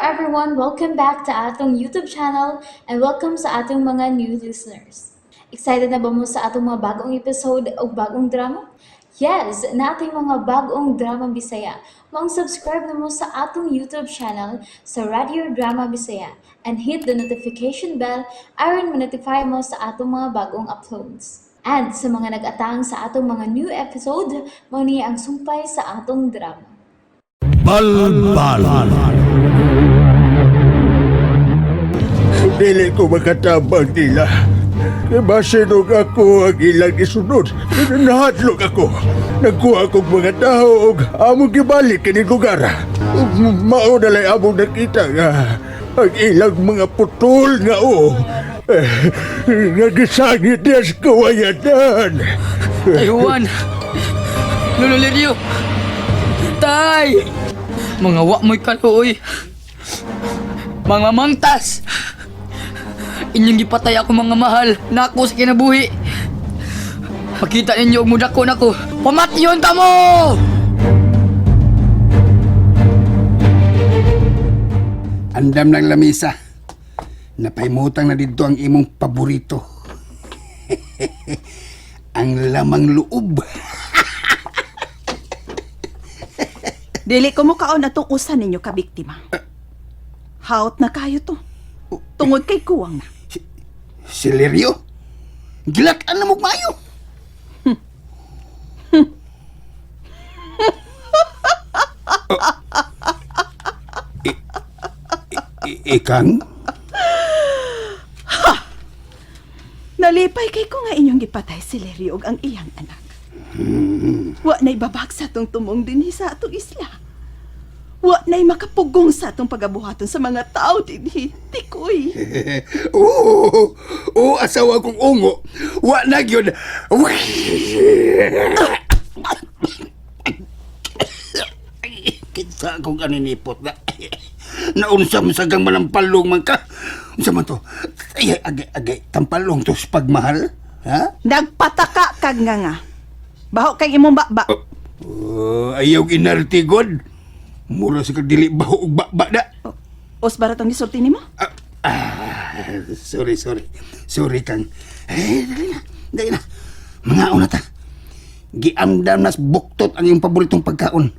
everyone! Welcome back to atong YouTube channel and welcome sa atong mga new listeners. Excited na ba mo sa atong mga bagong episode o bagong drama? Yes, nating mga bagong drama Bisaya. Maong subscribe na mo sa atong YouTube channel sa Radio Drama Bisaya and hit the notification bell aron ma-notify mo sa atong mga bagong uploads. And sa mga nag-atang sa atong mga new episode, mao ni ang sumpay sa atong drama. Balbal. Dili ko makatabang nila. Kay basinog ako ang ilang isunod. Nahadlok ako. Nagkuha kog mga tao og among gibalik kining lugar. Mao na lang among nakita nga ang ilang mga putol nga o. Eh, nga gisangit niya sa kawayanan. Tay Juan! Lolo Lirio! Tay! Mga wa mo'y kaluoy. Mga mangtas! Inyong gipatay ako mga mahal. Nako sa kinabuhi. Makita ninyo og mudako nako. Pamatyon ta mo! Andam ng lamisa. Napaimutang na dito ang imong paborito. Ang lamang loob. Dili ko mo kaon atong usa ninyo ka biktima. Haot na kayo to. Tungod kay kuwang na. Si Lirio. Gilakan na mo maayo. Ikang? Nalipay kay ko nga inyong gipatay si Lerio ug ang iyang anak. Wa na'y babag sa atong tumong dinhi sa atong isla. Wa na'y makapugong sa atong pagabuhaton sa mga tao dinhi. Tikoy. Oo, oo, asawa kong ungo. Wa na gyud. Kinsa akong aninipot na. Naunsa man sa gang manampalong man ka. Unsa man to? Ay, agay, agay. Tampalong to sa pagmahal. Ha? Nagpataka kag nga nga. Baho kay imong bakba. Oh, ayaw inartigod. Mura sa kadili baho og bakba na. Os baratong gisulti nimo? Ah, sorry, sorry. Sorry kang. Eh, dali na. Dali na. Mga una ta. Giamdam nas buktot ang iyong paboritong pagkaon.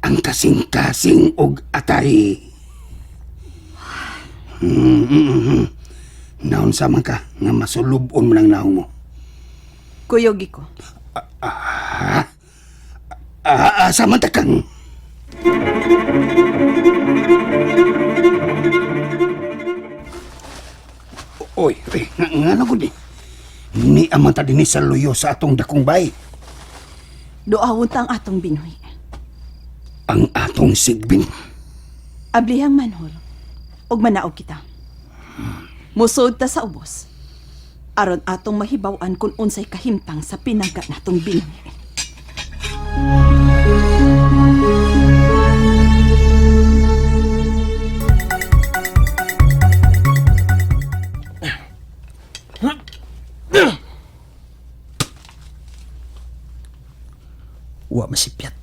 Ang kasing-kasing og atay. Mm. Naon sa man ka nga masulubon man ang naong mo. Kuyogi ko. Ah, ah, asa man ta kang. Oy, oy, nga, nga na gud eh. Ni amang ta dinhi sa luyo sa atong dakong bay. Duawon ta ang atong binuhi. Ang atong sigbin. Ablihang manhol, ug manaog kita. Musod ta sa ubos. Aron atong mahibaw-an kung unsay kahimtang sa pinangga natong binuhi. Wa masipyat.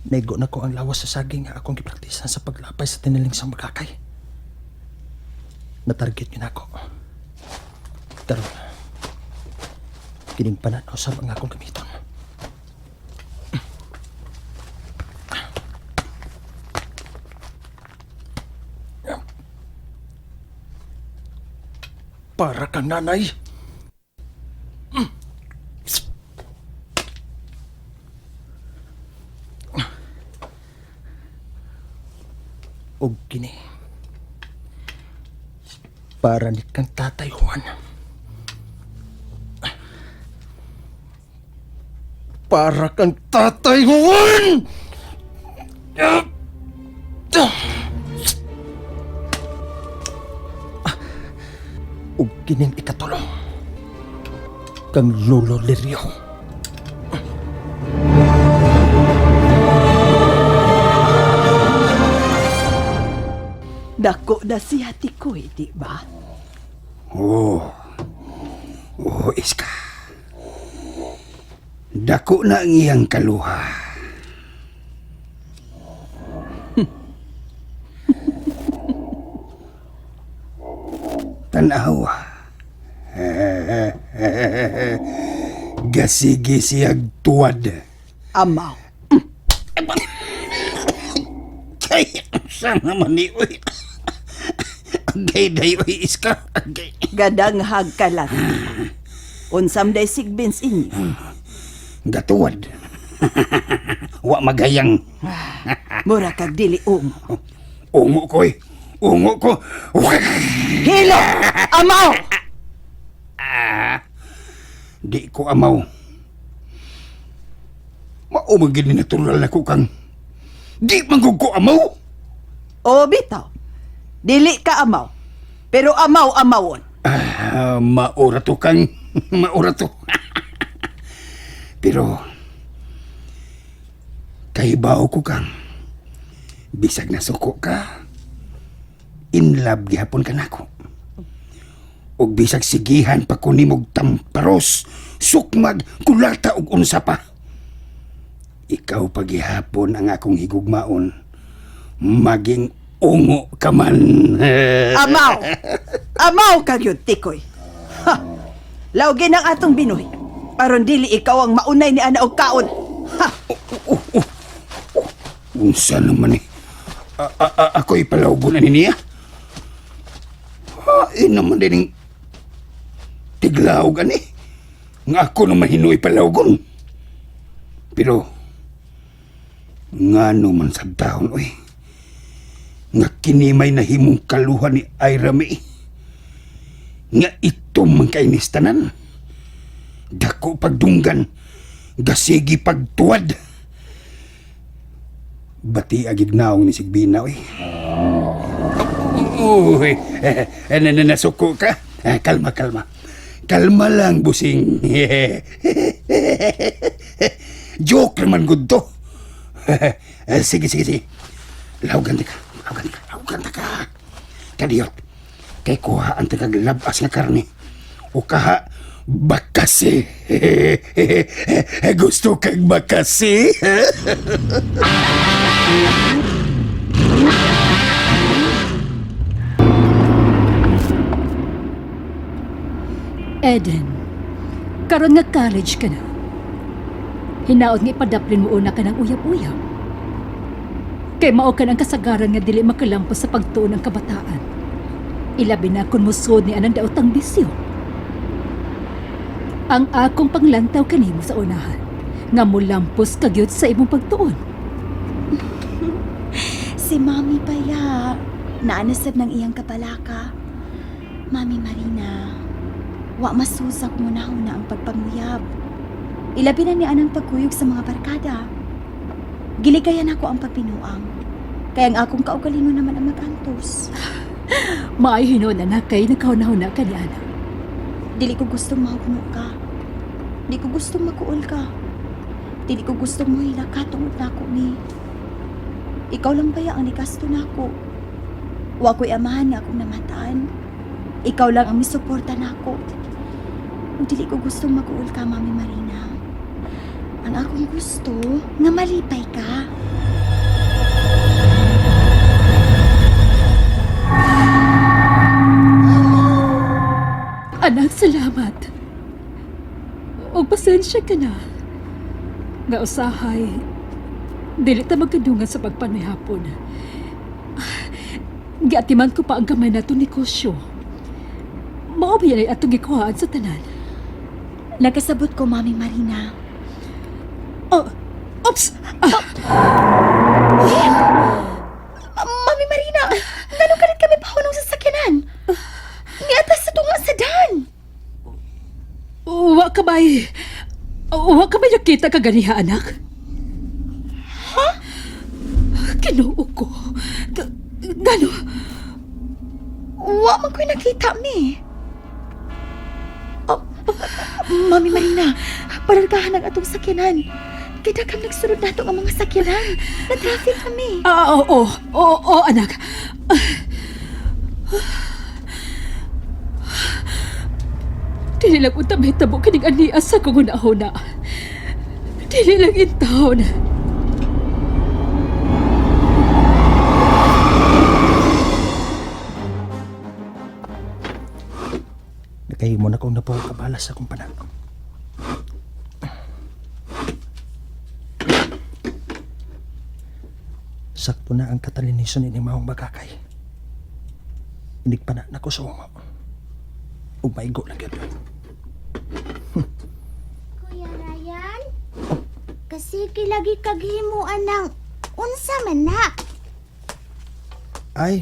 Naigo na ko ang lawas sa saging nga akong gipraktisan sa paglapay sa tiniling sa magakay. Natarget yun ako. Karon, kining pananaw sa mga akong gamiton. Para kang nanay. Og kini. Para ni kang Tatay Juan. Para kang Tatay Juan! Og kining ikatulo. Kang Lolo Lirio. Dako na siya tikoy, di ba? Oh. Oh, iska. Dako na ang iyang kaluha. Tanawa. Gasigi siyag tuwad. Amaw. Kay, sana man ni uy. Agay day uy iska. Agay. Gadanghag ka lang. Unsam day sigbins inyo. Gatuwad. Wa magayang. Mura kag dili ungo. Ungo ko eh. Ungo ko. Hilo! Amaw! Di ko amaw. Mao man gid ni natural nako kang. Di man gud ko amaw. O bitaw. Dili ka amaw. Pero amaw amawon. Ah, maura to kang. Maura to. Pero kahibaw ko kang. Bisag nasuko ka. In love gihapon ka nako. Og bisag sigihan pa ko nimog tamparos, sukmag, kulata og unsa pa. Ikaw pagihapon ang akong higugmaon. Maging ungo ka man. Amaw! Amaw kag yun, tikoy. Ha! Lawgin ang atong binuhi. Aron dili ikaw ang maunay ni ana og kaon. Ha! Unsa naman eh. Ako'y palawgon na niya. Hain naman din yung tiglaw gani. Nga ako naman hinuoy palawgon. Pero, nga naman sa taon, oy. Nga kini may nahimong kaluhan ni Ira May. Nga ito man kainis tanan. Dako pagdunggan. Gasigi pagtuwad. Bati agig naong ni Sigbina, oy. Uy, nasuko ka. Eh, kalma, kalma. Kalma lang, busing. Joke naman gud to. Eh, sige, sige, sige. Lawgan ta ka. Lawgan ta ka. Lawgan ta ka. Kadiyot. Kay kuha ang tagag labas nga karne. O kaha, bakasi. Gusto kag bakasi? Eden, karon nga college ka na. Hinaot nga ipadaplin mo una ka ng uyab-uyab. Kay mao ka ng kasagaran nga dili makalampos sa pagtuon ng kabataan. Ilabi na kung musod ni anang daotang bisyo. Ang akong panglantaw kanimo sa unahan, nga mulampos kagyod sa imong pagtuon. Si Mami pala. Naanasab ng iyang kapalaka. Mami Marina, wa masusak mo na una ang pagpanguyab. Ilabi na ni anang pagkuyog sa mga barkada. Giligayan ako ang pagpinuang. Kaya ang akong kaugalingon naman ang magantos. Maay hinuon na kay nagkahuna-huna ka ni anak. Dili ko gustong mahugno ka. Di ko gustong makuol ka. Dili ko gustong mohila ka tungod nako ni. Ikaw lang baya ang nikasto nako. Wa ko'y amahan nga akong namataan. Ikaw lang ang misuporta nako. Ug dili ko gustong makuol ka, Mami Marina. Ang akong gusto, nga malipay ka. Anak, salamat. Og pasensya ka na. Nga usahay, dili ta magkadungan sa pagpanihapon. Giatiman ko pa ang gamay na itong negosyo. Mao ba yan ay atong gikuhaan sa tanan? Nagkasabot ko, Mami Marina. Oh, oops! Ah, Mami Marina, nganong kalit kami pahunong sa sakyanan? Niatas sa tunga sa dan. wa ka ba'y... Wa ka ba'y nakita kaganiha, anak? Ha? Kinoo ko. Gano? Wa man ko'y nakita, mi. Oh, Mami Marina, palargahan ang atong sakyanan. Kay daghang nagsunod nato ang mga sakyanan. Na-traffic kami. Ah, oo, oo, oo, anak. Dili lang unta mahitabo kining ania sa kong hunahuna. Dili lang intawon. Nahimo na kong napuha kabala sa akong pana. Sakto na ang katalinisan ini maong bagakay. Inigpana na ko sa ungo. Ug maigo lang yun. Kuya Ryan? Kasi kilagi kaghimuan ng unsa man na. Ay,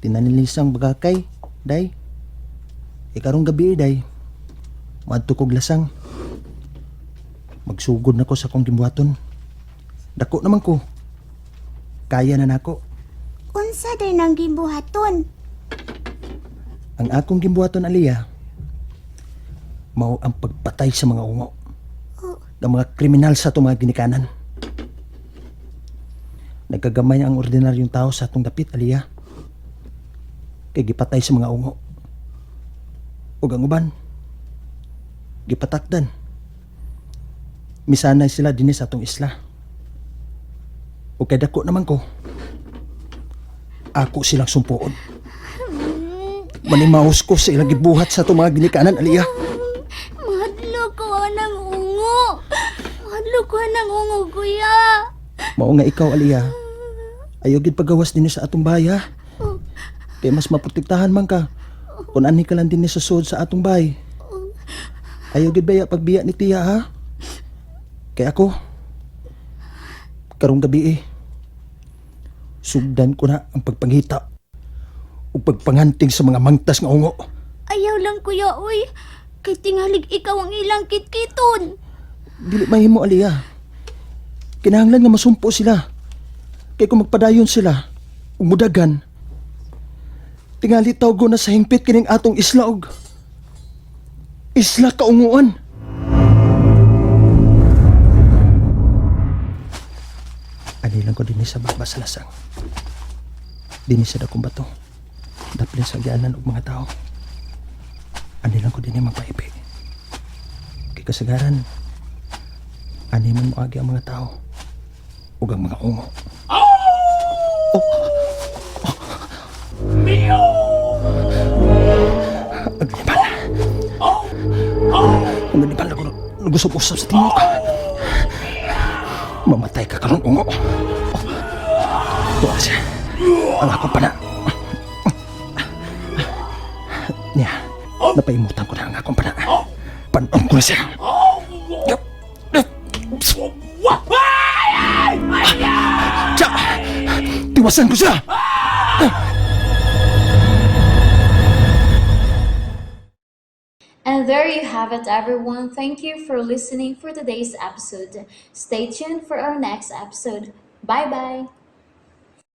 tinanilisang bagakay, day. Ikarong gabi, day. Madto kog lasang. Magsugod na ko sa akong gimbuhaton. Dako naman ko. Kaya na nako. Unsa day nang gimbuhaton? Ang akong gimbuhaton, Aliyah, mao ang pagpatay sa mga ungo. Ng mga kriminal sa atong mga ginikanan. Nagkagamay ang ordinaryong tao sa atong dapit, Aliyah. Kay gipatay sa mga ungo. Ug ang uban, gipatakdan. Misanay sila dinhi sa atong isla. Ug kay dako naman ko, ako silang sumpuon. Manimaos ko sa ilang gibuhat sa atong mga ginikanan, Aliyah. Madlo ko ng ungo. Madlo ko ng ungo, kuya. Mao nga ikaw, Aliyah. Ayaw gid pagawas dinhi sa atong bahay, ha? Kay mas maprotektahan man ka. Kung ani ka lang dinhi sa sud sa atong bahay. Ayaw gid baya pagbiya ni tiya, ha? Kay ako, karong gabi eh, sugdan ko na ang pagpangita ug pagpanganting sa mga mangtas nga ungo. Ayaw lang, kuya, uy. Kay tingalig ikaw ang ilang kitkiton. Dili mahimo, Aliyah. Kinahanglan nga masumpo sila. Kay kung magpadayon sila, ug mudagan, tingali tawgo na sa hingpit kining atong isla og isla kaunguan. Ani lang ko dinhi sa baba sa lasang. Dinhi sa dakong bato. Daplin sa gianan og mga tao. Ani lang ko dinhi magpaipi. Kay kasagaran, ani man moagi ang mga tao ug ang mga ungo. Oh! Ang ganibal. Ang ganibal na nagusap-usap sa tingok. Mamatay ka karon ungo. Oh. Tuwa siya. Ang akong pana. Niya, napaimutan ko na ang akong pana. Panon ko na siya. Tsa! Tiwasan ko siya! And there you have it, everyone. Thank you for listening for today's episode. Stay tuned for our next episode. Bye bye.